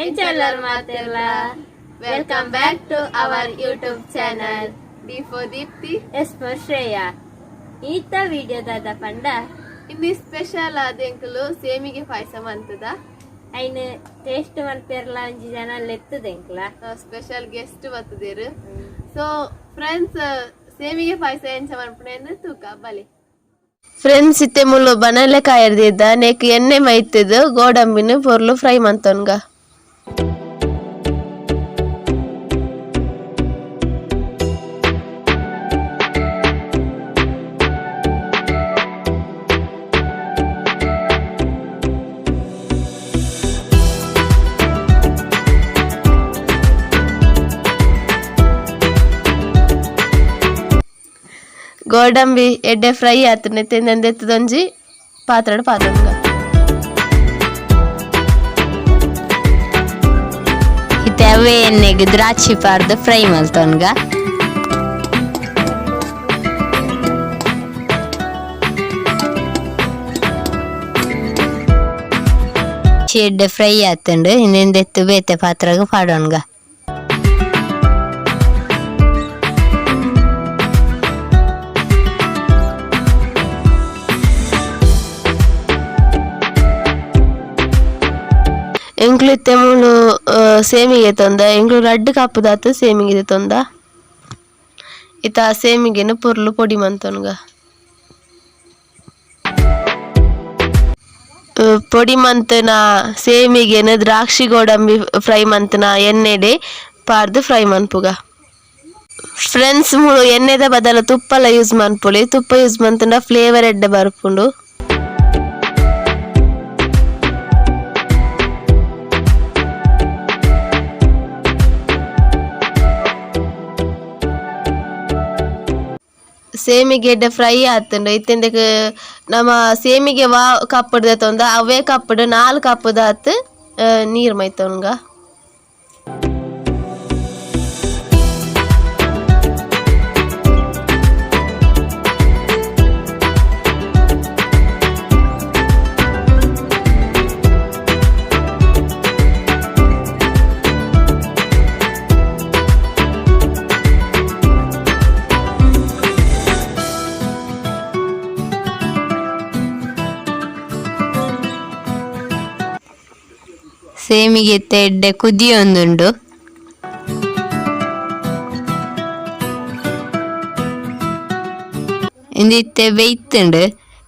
ಎಂಚಲ್ಲರ್ ಮಾತೆರ್ಲ. Welcome back to our YouTube channel D for Deepti, S for Shreya. ಈತ ವಿಡಿಯೋದಾದ ಪಂಡ ಇನ್ನು ಸ್ಪೆಷಲ್ ಆದ ಎಂಕುಲು ಸೇಮಿಗೆ ಪಾಯಸ ಮಂತದ. ಐನ್ ಟೇಸ್ಟ್ ಮಲ್ಪೆರ್ಲ ಒಂಜಿ ಜನ ಲೆತ್ತದ ಎಂಕ್ಲ. Special guest ಬತ್ತದೇರು. ಸೊ ಫ್ರೆಂಡ್ಸ್, ಸೇಮಿಗೆ ಪಾಯಸ ಎಂಚ ಮನ್ಪುನೆ ತೂಕ ಬಲೆ. ಫ್ರೆಂಡ್ಸ್, ಇತ್ತೆ ಮುಳ್ಳು ಬನಲೆ ಕಾಯರ್ದಿದ್ದ ನೆಕ್ ಎಣ್ಣೆ ಮೈತದು ಗೋಡಂಬಿನ ಪೊರ್ಲು ಫ್ರೈ ಮಂತೊನ್ಗ. ಗೋಡಂಬಿ ಎಡ್ಡೆ ಫ್ರೈ ಆತನೆ ತಿಂದೆತ್ತದೊಂಜಿ ಪಾತ್ರಡ್ ಪಾತೊನ್ಗ. ಇತ್ತೆ ಅವೇ ಎಣ್ಣೆಗ್ ದ್ರಾಕ್ಷಿ ಪಾರ್ದು ಫ್ರೈ ಮಲ್ತೊನ್ಗ. ಎಡ್ಡೆ ಫ್ರೈ ಆತುಂಡು, ಇಂದೆತ್ತು ಬೇತೆ ಪಾತ್ರಗ್ ಪಾಡೊನ್ಗ. ಎಂಕ್ಲು ಇತ್ತೆ ಮೂಲು ಸೇಮಿಗೆ ತೊಂದ. ಎಂಕ್ಲು ರಡ್ಡ್ ಕಪ್ಪುದಾತು ಸೇಮಿಗೆ ತೊಂದ. ಇತ್ತ ಆ ಸೇಮಿಗೆನು ಪೊರ್ಲು ಪೊಡಿ ಮಂತೊನ್ಗ. ಪೊಡಿ ಮಂತನ ಸೇಮಿಗೆನು ದ್ರಾಕ್ಷಿ ಗೋಡಂಬಿ ಫ್ರೈ ಮಂತನ ಎಣ್ಣೆಡೆ ಪಾರ್ದು ಫ್ರೈ ಮನ್ಪುಗ. ಫ್ರೆಂಡ್ಸ್, ಮುಳು ಎಣ್ಣೆದ ಬದಲು ತುಪ್ಪಲ ಯೂಸ್ ಮನ್ಪೊಲಿ. ತುಪ್ಪ ಯೂಸ್ ಮಂತುಂಡ ಫ್ಲೇವರ್ ಎಡ್ಡೆ ಬರ್ಪುಂಡು. ಸೇಮಿಗೆ ಎಡ್ಡೆ ಫ್ರೈ ಆತುಂಡು. ಇತ್ತೆಂದಕ್ ನಮ ಸೇಮಿಗೆ ವಾ ಕಪ್ಪುಡ್ದ ತೊಂದ ಅವೇ ಕಪ್ಪುಡು 4 ಕಪ್ಪುದಾತ್ ನೀರ್ ಮೈತೊನ್ಗ. ಸೇಮಿಗೆ ಇತ್ತೆ ಎಡ್ಡೆ ಕುದಿಯೊಂದುಂಡು. ಇಂದು ಇತ್ತೆ ಬೇಯ್ತುಂಡು.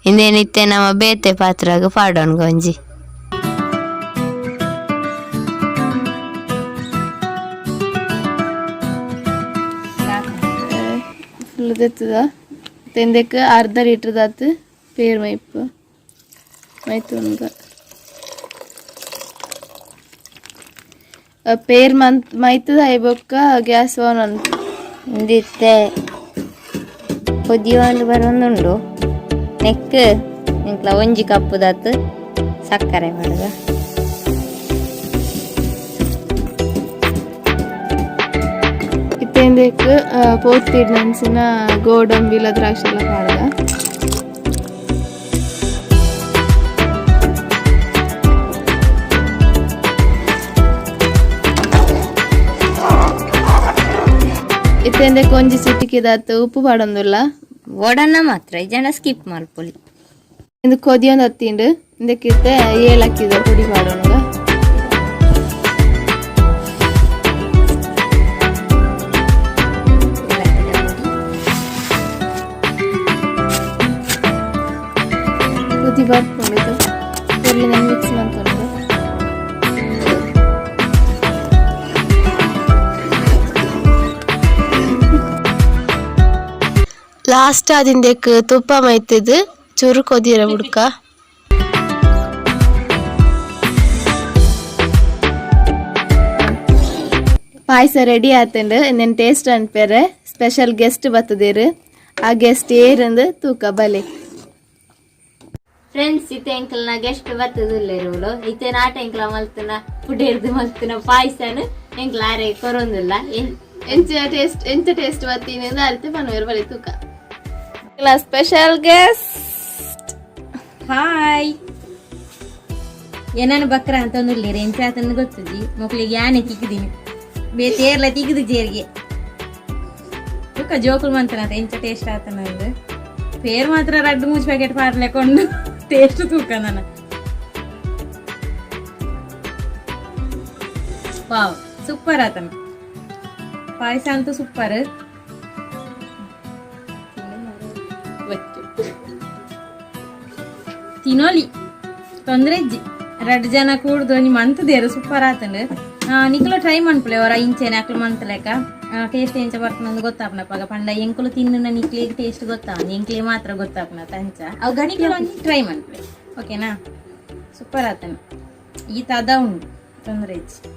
ಇಂದೇನಿತ್ತೆ ನಮ್ಮ ಬೇತೆ ಪಾತ್ರಗ್ ಪಾಡೊನ್ಗ ಒಂಜಿ. ಫುಲ್ ತೆತ್ತದ ತೆಂದೆಕ್ ಅರ್ಧ ಲೀಟರ್ ದಾತ್ ಪೇರ್ ಮೈಪ್ ಮೈತುನ್ಗ. ಪೇರ್ ಮಂತ್ ಮೈತದ ಐಬೊಕ್ಕ ಗ್ಯಾಸ್ ಆನ್ ಅನ್ಪು. ಇಂದಿತ್ತೆ ಕೊದಿಯೊಂದು ಬರೊಂದುಂಡು. ನೆಕ್ ಎಂಕ್ಲ ಒಂಜಿ ಕಪ್ಪುದಾತ್ ಸಕ್ಕರೆ ಪಾಡುಗ. ಇತ್ತೆಂದೆಕ್ ಪೋತಿಡ್ ನಂಚಿನ ಗೋಡಂಬಿಲ ದ್ರಾಕ್ಷಿ ಎಲ್ಲ ಪಾಡ್ದ. ಇತ್ತೆಂದೆಕ್ ಒಂಜಿ ಚಿಟಿಕೆದಾತ್ ಉಪ್ಪು ಪಾಡೊಂದುಲ್ಲ. ಒಡನ ಮಾತ್ರ ಈ ಜನ ಸ್ಕಿಪ್ ಮಲ್ಪೊಲಿ. ಇಂದು ಕೊದಿಯೊಂದು ಹತ್ತಿಂಡು. ಇಂದಕ್ಕಿತ್ತೆ ಏಲಕ್ಕಿದ ಪೊಡಿ ಪಾಡೊನುಗ. ಕುದಿ ಬರ್ಪುಂಡು. ಪೊರ್ಲಿನ ಮಿಕ್ಸ್ ಮಂತೊನುಗ. ಲಾಸ್ಟ್ ಆದಿಂದೆಕ್ ತುಪ್ಪ ಮೈತದು ಚೂರು ಕೊದಿಯರ ಬುಡ್ಕ. ಪಾಯಸ ರೆಡಿ ಆತಂಡು. ಇನ್ನೇನು ಟೇಸ್ಟ್ ಅನ್ಪೇರೆ ಸ್ಪೆಷಲ್ ಗೆಸ್ಟ್ ಬತ್ತದೇರು. ಆ ಗೆಸ್ಟ್ ಏರಂದು ತೂಕ ಬಲೆ. ಫ್ರೆಂಡ್ಸ್, ಇತ್ತೆ ಎಂಕಲ್ನ ಗೆಸ್ಟ್ ಬತ್ತದುಲ್ಲೇರುಗಳು. ಇತ್ತೆ ನಾಟ ಎಂಕ್ಲ ಮಲ್ತುನ ಪುಡೇರ್ದು ಮಲ್ತುನ ಪಾಯಸನು ಎಂಕ್ಲ ಆರೆ ಕೊರೊಂದುಲ್ಲ. ಎಂಚ ಟೇಸ್ಟ್, ಎಂಚ ಟೇಸ್ಟ್ ಬತ್ತೀನಿ ಅಂದ್ರೆ ಅರಿತೆ ಪನ್ವೇರು. ಬಲೆ ತೂಕ ಸ್ಪೆಷಲ್ ಗೆಸ್ಟ್. ಹಾಯ್. ಏನನ ಬಕ್ರ ಅಂತ ಉಲ್ಲೇರು ಎಂಚ ಆತನ ಗೊತ್ತುಜಿ. ಮೊಕ್ಲಿಗೆ ಯಾನೆ ತಿಕ್ಕಿದೀನಿ, ಬೇತೇರ್ಲ ತಿಕ್ಕಿದು ಜೇರಿಗೆ. ಬುಕ್ಕ ಜೋಕುಲು ಮಂತನ ಎಂಚ ಟೇಸ್ಟ್ ಆತನ. ಪೇರ್ ಮಾತ್ರ ರಡ್ಡು ಮೂಜ್ ಪ್ಯಾಕೆಟ್ ಪಾರ್ಲೆಕೊಂಡು ಟೇಸ್ಟ್ ತೂಕ ನನ್ನ. ವಾವ್, ಸೂಪರ್ ಆತನ ಪಾಯಸ ಅಂತೂ ಸೂಪರ್. ತಿನೋಲಿ, ತೊಂದ್ರೆ ಇಜ್ಜಿ. ರಡ್ಡು ಜನ ಕೂಡ್ದು ಒಂಜಿ ಮಂತದೇರು, ಸೂಪರ್ ಆತಂಡು. ನಿಕುಲು ಟ್ರೈ ಮನ್ಪುಲೆ ಅವರ ಇಂಚೆನೆ ಅಕ್ಲು ಮಂತಲೆಕ. ಟೇಸ್ಟ್ ಎಂಚ ಬರ್ತನಂದು ಗೊತ್ತಾಪನಪ್ಪಾಗ. ಪಂಡ ಎಂಕುಲು ತಿನ್ನುನ ನಿಕ್ಲಿಗೆ ಟೇಸ್ಟ್ ಗೊತ್ತಾವನ್, ಎಂಕ್ಲೆ ಮಾತ್ರ ಗೊತ್ತಾಪನ ತಂಚ. ಅವು ಗಣಿಕುಲು ಒಂಜಿ ಟ್ರೈ ಮನ್ಪುಲೆ, ಓಕೆನಾ? ಸೂಪರ್ ಆತನ. ಈ ತದ ಉಂಡು, ತೊಂದ್ರೆ ಇಜ್ಜಿ.